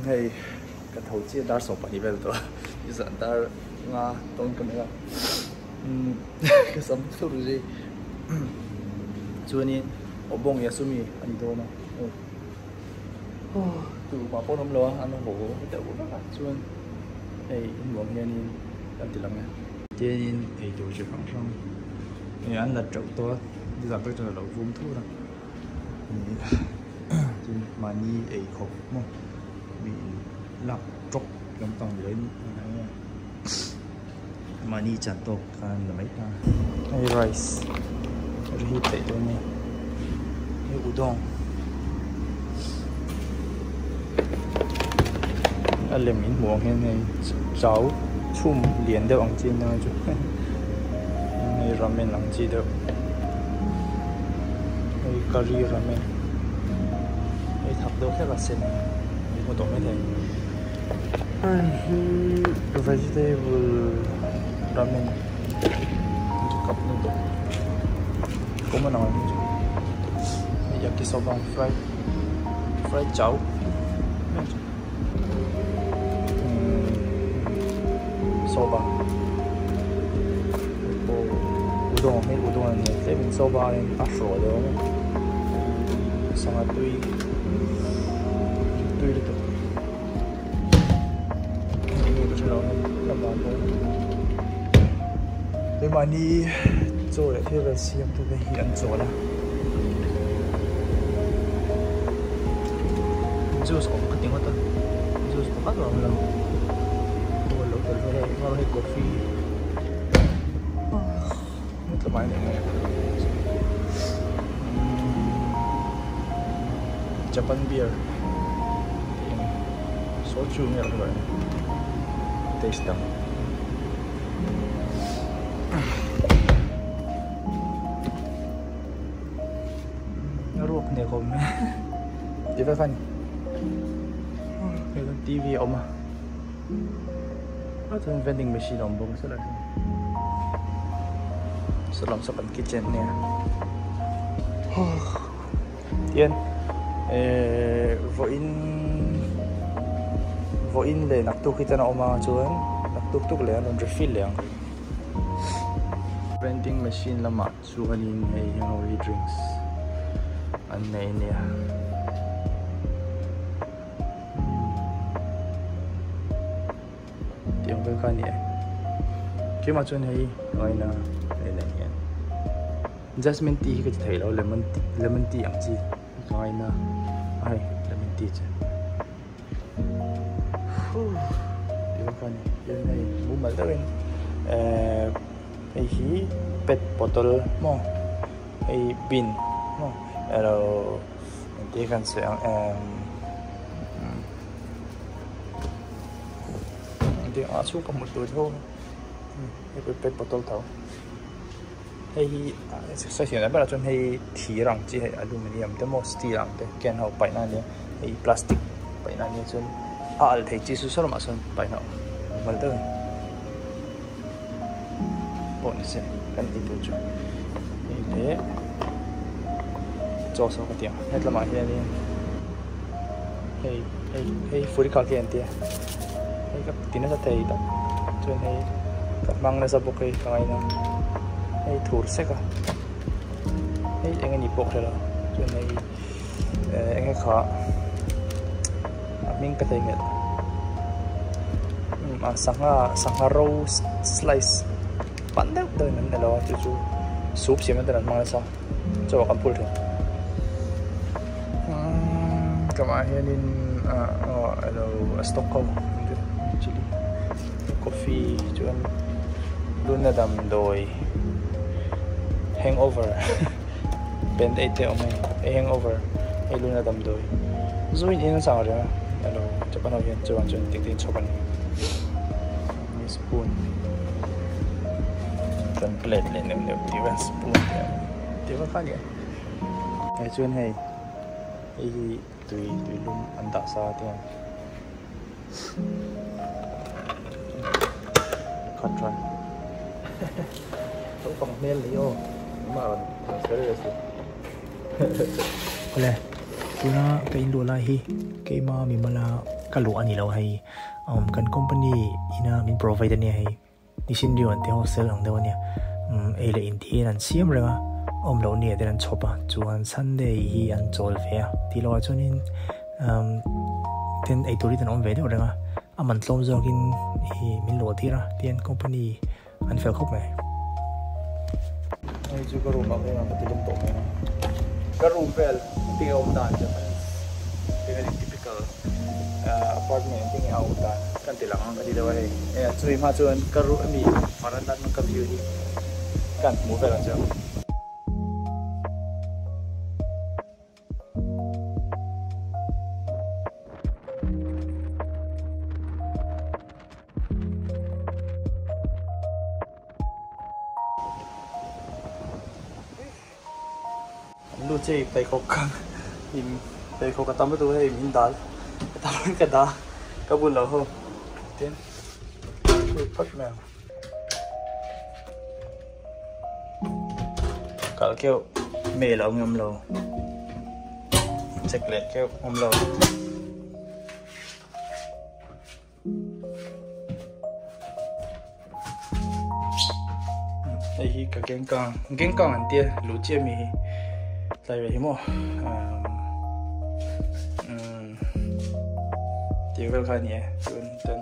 Hei ka tho chiah dar 12 vel tawh a zan dar nga tawn ka meng a umm ka sam thur zui chuanin aw bawng yasumi a ni dawn a aw tumah pawh an awm lo a an haw deuh vek a chuan hei innuam hianin kan ti lang e. Tianin eitur chi hrang hrang hei an la teuh tawh a nizan pawh chuan a lo vum thur a tin mahni ei khawp maw mi in lak tawk lampang ni loin mahni chan tawk khan an la mai ta hei rice reheat theih dawn a ni hei udon a lem in hmuh ang hian hei chau chhum lian deuh ang chi ania chu hei ramen ang chi deuh hei curry ramen hei thak deuh hlek a sen in hmu tawh maithei hei hi vegetable ramen cup noodle common ang chu hei yakisoba fried fried chow soba pawh udon hei udon a nia tlemin soba aiin a hraw deuh ang sangha tui tui lutuk enge ka hrelo ang a van dawn keimahni chaw leh thil vel siam te hi an chawl a juice awm ka ti ngawt a juice pakhat a awm lo aw lo tel vel hei hei coffee tlawmah hian eng nge Japan beer tih a ni soju nge a lo taste dang. A ruak hnek awm e ti vek a ni hei chuan T V a awm a ah chuan vending machine a awm bawk a sawlai sawn sawlam saw kan kitchen ania tihian ehh vawiin vawiin leh naktuk hi chuan a awm a chuan naktuk tuk leh an rawn refill leh ang. Vending machine lamah chuanin hei hi ho hi drinks an nei ania. Tiang vel kha a ni e. Keimah chuan hei ngaina hei nen hian jasmine tea hi ka ti thei lo lemon tea lemon tea ang chi ka ngaina a hei lemon tea chu. Tiang kha a ni tin hei mumal deuhin ehh hei hi pet bottle maw hei bin maw elo engtin nge kan sawi ang emm engtin ah chhung ka hmu tur tho hei pawh hi pet bottle tho hei hi sawi thiam berah chuan hei thir ang chi hei aluminium te maw steel ang te can ho paihna ania hei plastic paihna ania chuan a alh thei chi chu saw lamah sawn paihna a awm deuh a ni pawh ni se kan tih tur chu hei leh chaw saw ka ti ang hetlamah hianin hei hei hei furikha khi an tia hei ka ti nasa thei tak chuan hei ka hmang nasa bawk hei ka ngaina hei thur sek a hei eng nge ni pawh ka hre lo chuan hei eh eng nge kha a hming ka thei nghelh a sangha sangha ro slice pan deuh deuh in an elo a chu chu soup siam nan ten an hmang nasa chaw ah kan phul thin umm tlangah hianin ah aw elo a stock ho chilli coffee chuan luna damdawi hangover band aid te a awm a hei hangover hei luna damdawi zu in in a chang reng a elo japan ho hian chuan chuan tik te in chhawp a ni spoon chuan plate leh neuh neuh tih vel spoon te tih vel kha a ni a hei chuan hei hei hi tui tui lum an dah sa a tiang khat tha naupang hmel ni aw engmah rawn transfer ve suh Awle tuna ka inluah lai hi keima mimala. ka luah a ni lo hei umm kan company ina min provide a nia hei Nisin riau an ti hostel ang deuh a nia umm ei leh in thiin an siam reng a awm loh ni ah ten an chhawp a chuan Sunday hi an chawl ve a tih loh ah chuanin umm ten eitur hi ten awm ve deuh reng a a man tlawm zawkin ih min luah tir a tihian company an fel khawp mai. Hei chu ka room ah ka inang ka ti lum tawh mai a ka room vel tinge awm dan Japanese tinge typical apartment tinge a awm dan kan ti lang ang ka ti deuh a hei chumi hma chuan ka room ami varanda atang ka view hi kan hmu vel ang chu. Lu che pheikhawk ka in pheikhawk a tam lutuk hei min dal ka tam ka dah ka bun lo ho tin lut phawt mai ang kalh keuh mail a awm awm lo check leh keuh awm lo. Hei hi ka gengkang gengkang an tia luh chiah mi hi tlai ve hi maw umm tih vel kha a ni e chuan chuan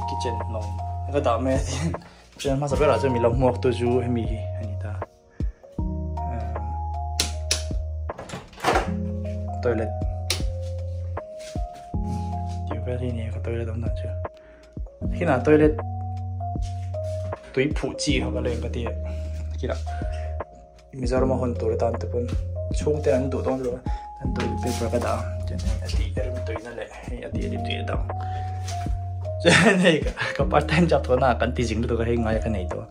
kitchen hnawm ka dah mai a tin chuan hmasa berah chuan mi lo hmuak tu chu hemi hi a ni ta toilet tih vel hi a ni a ka toilet awm dan chu Hinah toilet tui phuh chi kha ka leng ka ti a kinah Mizoram a hawn tur atan te pawn chhungte an duh dawn lo a an toilet paper ka dah a chuan hei a tih rim tuina leh hei a tih rim tuina dang chuan hei ka part time job tawh na kan ti zing lutuk a hei ngai ka nei tawh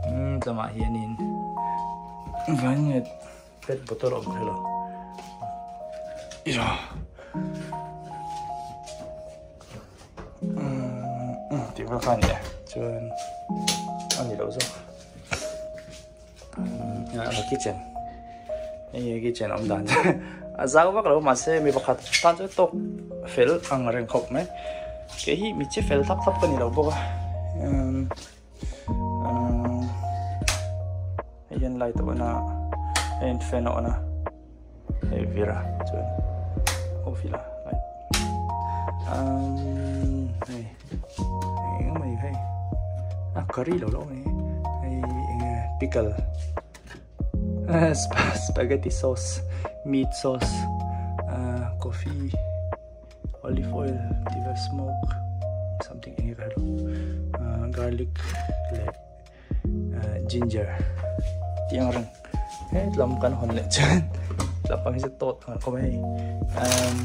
umm tlawmah hianin vangnet Pet bottle awm thei lo. Ira. Tih vel kha a ni e. Chuan a ni lo zawk. A kitchen. Hei kitchen awm dan a zau vak lo mahse mi pakhat tan chu tawk fel ang reng khawp mai. Kei hi mi che fel thlap thlap ka ni lo bawk a. Hei hian light a on a hei hian fan a on a hei vir a chuan off ila light umm hei eng emaw ni hei a curry lo lo mai hei enge pickle spaghetti sauce meat sauce ah coffee. Olive oil tih vel smoke something eng nge ka hrelo ahh garlic leh ahh ginger tih ang reng hetlam kan hawn leh chuan tlangpang hi chu tawt ang khawp a hei umm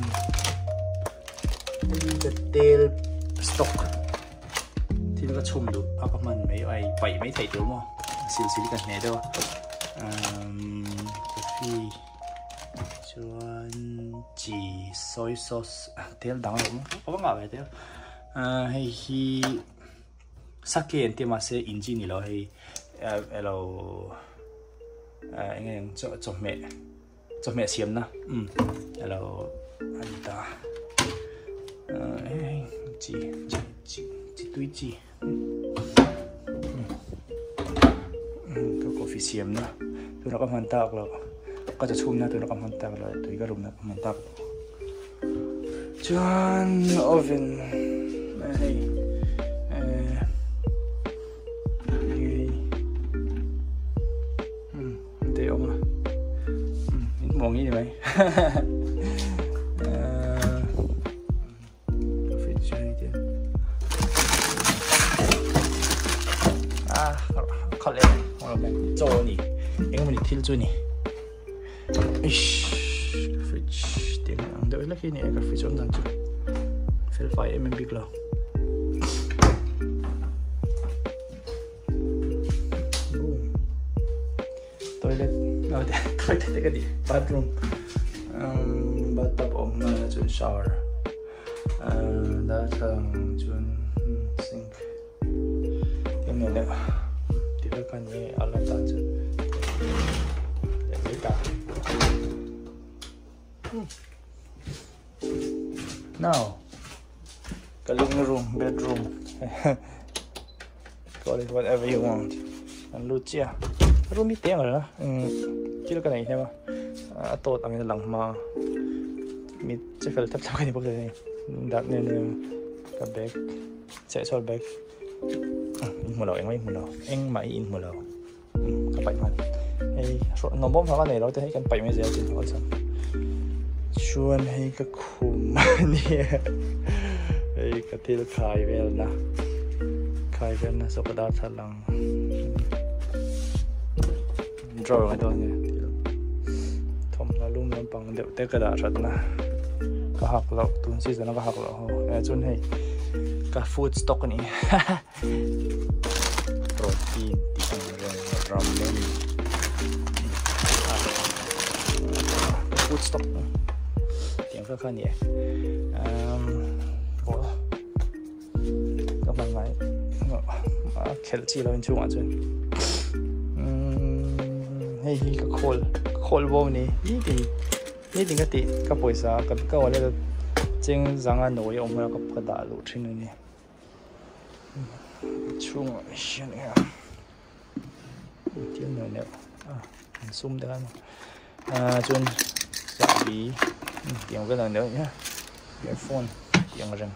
tel stock thil ka chhum duh a ka hman mai ai paih mai theih tur maw sil sil ka hne deuh a umm coffee. Chuan chi soy sauce tel dang lo ka va ngah ve tel ah hei hi sake an tia mahse inchi ni lo hei elo ah eng nge chaw chawhmeh chawhmeh siamna um elo a ni ta ah hei chi chi chi chi tui chi Ka coffee siamna tuna ka hman tak loh ka chaw chhumna tuna ka hman tak loh tui ka rumna ka hman tak loh chuan oven hei eh te awm a in hmuh ang hi ni mai. Khalh em chaw a ni engemaw ni thil chu a ni eish fridge tih ang deuh hlek hi a ni a ka fridge awm dan chu fel fai em em bik lo. Toilet toilet te ka ti bathroom bathtub awm nghal a chuan shower darthlalang chuan sink eng nge leh tih vel kha ni a lan dan chu leh mai ta. Now ka living room bedroom call it whatever you want an lut chiah a room hi teng reng a thil ka nei hnem a a tawt angin a lang hma mi che fel thlap thlap ka ni bawk thei a ni dark nem nem ka bag chhehchhuah bag in hmu lo engmah in hmu lo engmah hi in hmu lo. Ka paih hman hei hnawm bawm hna ka nei lo te hei kan paih mai zel chin awlsam chuan hei ka khum ania hei ka thil khai velna khai velna saw ka darthlalang drawer ngai dawn nia thil thawmhnaw lum lampang deuh te ka dah thatna ka hak loh tun season a ka hak loh ho eh chuan hei ka food stock a ni. Protein tih ang reng ramen food stock tiang kha kha ni e ball ka hman ngai a khelh chi lo in chungah chuan hei hi ka khawl ka khawl bawm a ni nitin nitin ka tih ka pawisa ka wallet a cheng zanga nawi a awm a ka dah luh thin a ni. Chhungah hian eng a thil neuh neuh a an sum te khan ah chuan chahbi tiang vel ang deuh nia earphone tih ang reng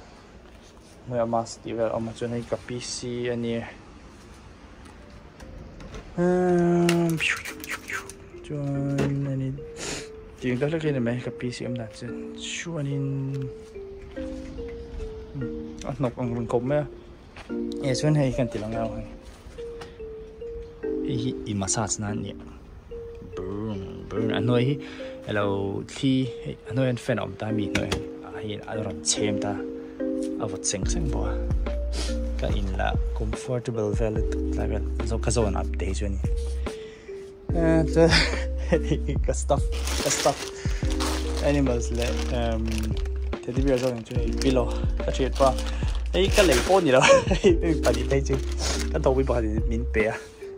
hnuaiah mask tih vel a awm a chuan hei ka P C a nia chuan a ni tih ang tak hlek hi a ni mai ka P C awm dan chu chuanin. A hnawk ang reng khawp mai a eh chuan hei kan ti lang ang hei hei hi i massage na ania burn burn a hnuai hi alo thli hei a hnuai hian fan a awm ta mi hnuai ah hian a rawn chhem ta a vawt seng seng bawk a ka in lah comfortable vel lutuk tlai vel ka zawn ah te hi chu a ni eh chuan ka stuff ka stuff animals leh emm teddy bear zawk ang chu hei pillow ka thian pa hei ka lei pawh ni lo hei pahnih phei chu ka thawhpui pakhat in min pe a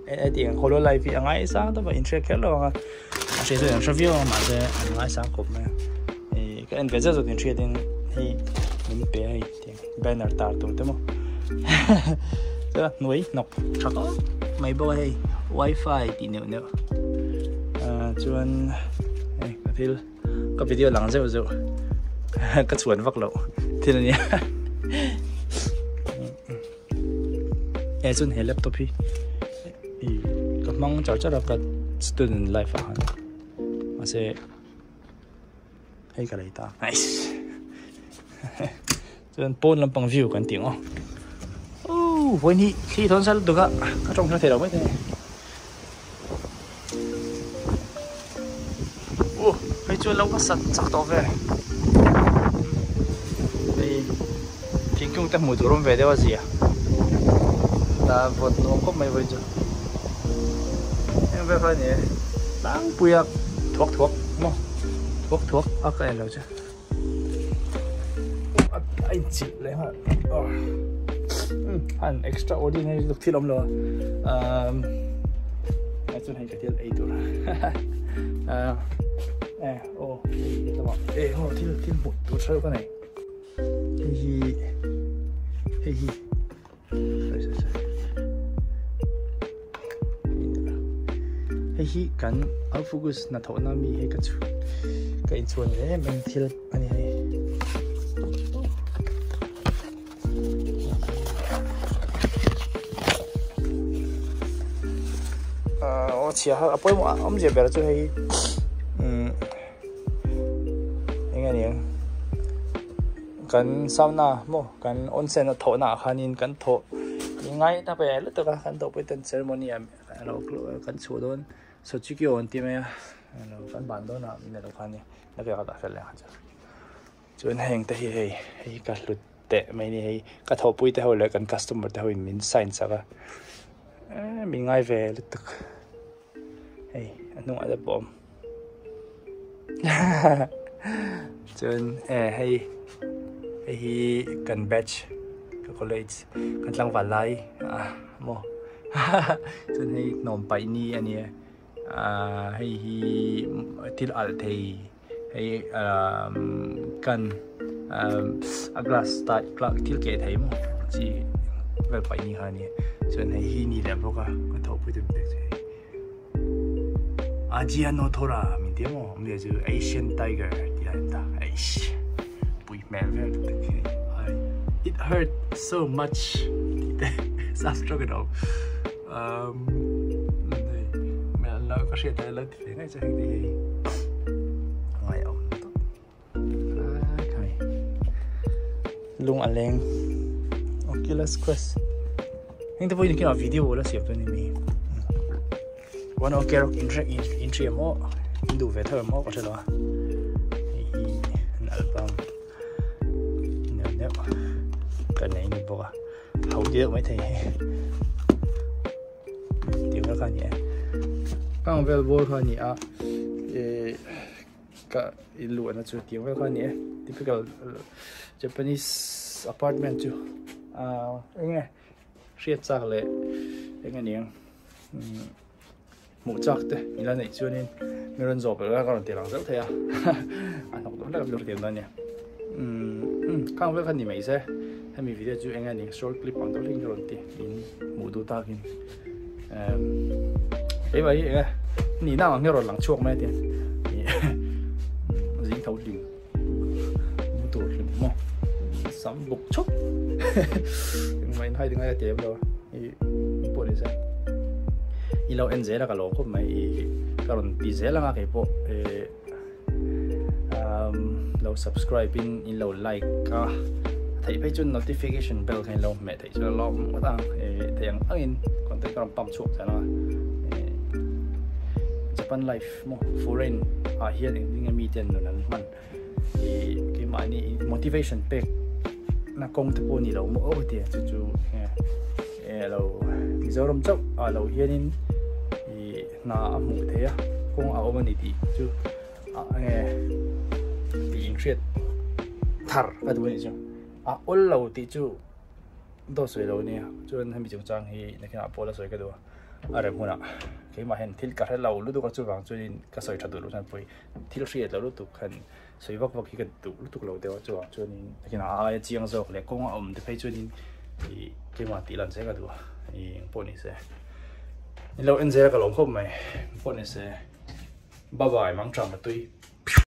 hetiang hololive hi a ngaisang tawp a inhriat kher lo ang a a hriat chuan an hre viau ang mahse an ngaisang khawp mai a ih ka en ve zeuh zeuh in hriat in hei min pe a hei tiang banner tar tur te maw chuan hnuai hnawk tha khawp mai bawk a hei wifi tih neuh neuh ah chuan hei ka thil ka video lang zeuh zeuh ka chhuan vak loh thil a nia eh chuan he laptop hi ih ka hmang char char a ka student life ah khan mahse hei ka lei ta nice chuan pawn lampang view kan tih ang aw oh vawiin hi thli thawn sal lutuk a ka tawng hre thei lo mai thei oh hei chuan lo ka sat chak tawh ve hei thingkung te hmuh tur awm ve deuh a zia ta vawt nuam khawp mai vawiin chu eng vel kha a ni e tlangpui a thuak thuak maw thuak thuak a ka en lo che a inchilh leh nghal an extraordinary lutuk thil awm lo a a chuan hei ka thil ei tur eh aw hei hetlamah eh aw thil thil hmuh tur hreuh ka nei hei hi hei hi Hei hi kan Alphagus hnathawhna mi hei ka chhu ka inchhuan em em thil a ni hei. Aw chhia a pawimawh a awmzia ber chu hei umm eng nge ni ang. Kan sauna maw kan onsen a thawhna ah khanin kan thawh ngai ta ve lutuk a kan thawhpui ten ceremony ah alo kan chhuah dawn sochikyo an ti mai a alo kan ban dawn ah min alo khan a ni na ke ka fel leh ang chu chuan heng te hi hei hei ka hlut teh mai ni hei ka thawhpui te ho leh kan customer te ho in min sign sak a eh min ngai ve lutuk. Hei a hnungah te pawh a awm chuan eh hei hei hi kan batch ka college kan tlangval lai ah maw chuan hei hnawm paih ni a nia ah hei hi thil alh thei hei ah kan. A glass tai thil keh thei maw chi vel paih ni kha a ni chuan hei hi ni leh bawk a ka thawhpui deuh mek chu hei Ajiano Tora min ti maw awmzia chu Asian Tiger tih a ni ta eish pui hmel vel tak hi ai it hurt so much tih te subscribe in awm um ka hriat a lo ti ve ngei chu heng te hi ngai awm Lung a leng Oculus Quest heng te pawhin khian video la siam chuan ni one okay rock in in hria maw in duh ve tho em maw ka hre lo a hei hi an album neuh neuh ka nei ni bawk a ho deuh maithei hei tih vel kha a ni e kang vel bawr kha a ni a eh Ka in luahna chu tiang vel kha a ni e typical Japanese apartment chu ah eng nge hriat chak leh eng nge niang hmuh chak te i la neih chuanin mi rawn zawh belh ka rawn ti lang zeuh thei a a hnawk dawn hlek a mi rawn ti ania umm khang vel kha ni mai se hemi video chu eng nge niang short clip ang deuh hlekin ka rawn ti in hmuh duh takin emm keimah hi eng nge nihna ang hi a rawn lang chhuak mai a tia zing tho hlim mu tur hlim maw sam buk chhup engmah in hai tingai a ti em lo a i pawh ni se i lo en zel a ka lawm khawp mai i ka rawn ti zel anga kei pawh eh um lo subscribe in in lo like a theih phei chuan notification bell kha in lo hmeh theih chuan a lawm ngawt ang eh thei ang angin content ka rawn pump chhuak zel anga eh Japan life maw foreign ah hian engtin nge mite an nun an hman ih keimahni motivation pek na kawng te pawh a ni lo maw aw ka ti a chu chu eh lo Mizoram chauh ah lo hianin ih hna a hmuh theih a kawng a awm a ni tih chu ah enge tih inhriat thar ka duh a nih chu a awl lo tih chu dawt sawi lo ania chuan hemi chungchang hi nakinah pawh la sawi ka duh a a rem hunah keimah hian thil ka hre lo lutuk a chuvang chuanin ka sawi tha duh loh chuan pawi thil hriat loh lutuk khan sawi vak vak hi ka duh lutuk lo deuh a chuvang chuanin nakinah a aia chiang zawk leh kawng a awm te phei chuanin ih keimah tih lan che ka duh a ih engpawh ni se ni lo en zel ka lawm khawp mai engpawh ni se bye bye mang tha matui.